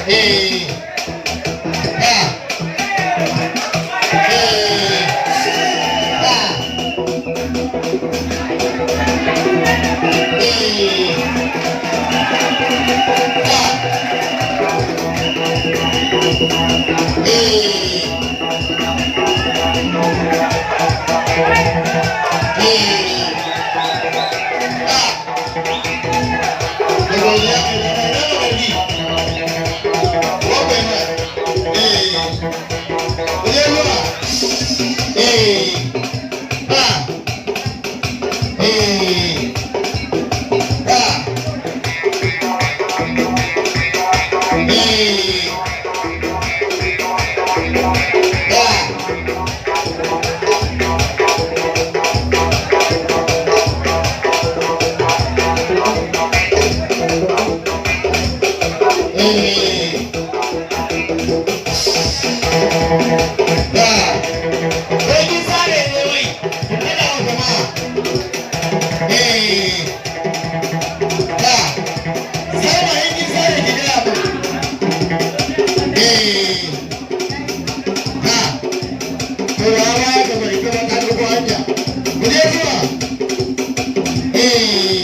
Eh, ba. Eh, ba. Eh, ba. Eh. Eh, ba. Da godiya mai dama, ina da ƙarfi. Bakwai ma. Eh. Ku je zuwa. Eh. Ba. Eh. Ba. Eh. Ba. Eh. Ba. Wai kin sare ne wai? Ki faɗa wa jama'a. Eh. Ba. Salma, in kin sare ki gaya mun. Eh. Ba. To ya baya ka bari kuma ka ɗauko hanya. Mu je zuwa. Eh.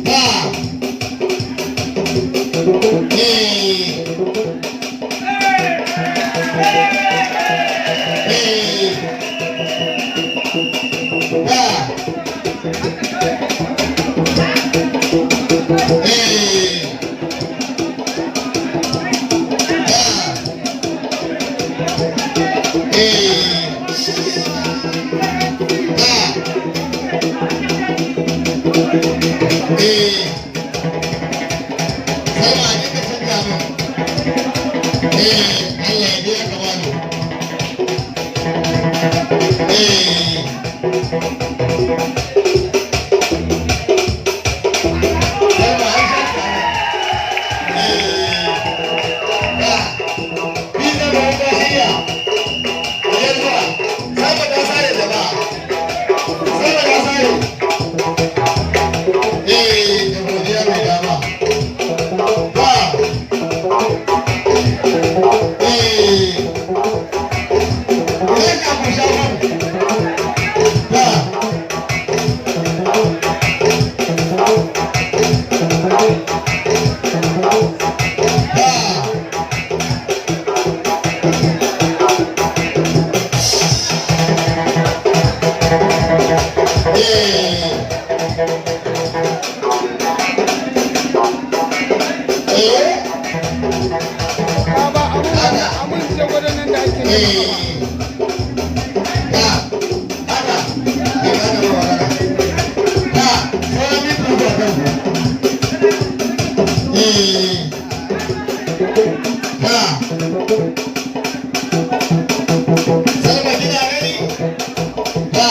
Ba. Eh. Eh. Ba. Eh. Ba. Eh. Ba. Eh. Salma, a dinga canja mun. Eh, Allah ya biya ka bani. Eh. Salma, an sha ta. Eh. Ba. Bisa ga wata shirya. Mu je zuwa. Salma ta sare jama'a. Salma ta sare. Eh, da godiya mai dama. Ba. Eh. Idan ka ku sha mun. Ba. Ba. Eh. Eh. Ba abun ce gwadon da ake yi. Eh. Ba. Haka. Bai gane ba magana. Ba. Sauran minti 3 a kan ku. Eh. Ba. Salma, kina gani? Ba.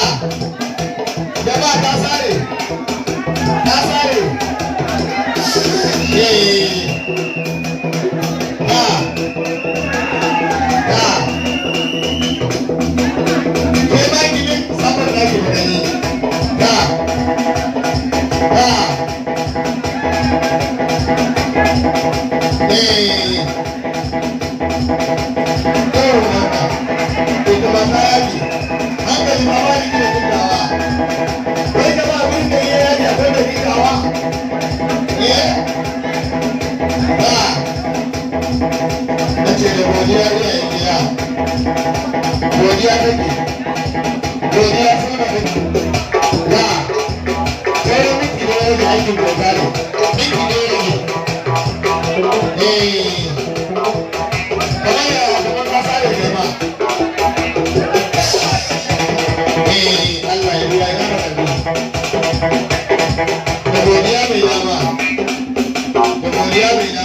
Jama'a, ta sare. Ta sare. Eh. Ba. Ba. Ke ma ki bi sabon da ke gani. Ba. Ba. Eh. Oh, mata. Ita ma ta yaki. Hankali ma wani ke dinkawa. Wai jama'a, abin da ya yaki akwai da dinkawa. Eh? Ba. Na ce da godiya iyayen gida. Godiya take. Godiya suna take. Ba. Sauran minti da ya rage aikin godiya ne. Minti da ya rage. Eh. Kamar ya kamar ka sare kai ma. Eh, Allah ya biya ya karbi. Da godiya mai dama. Da godiya mai dama.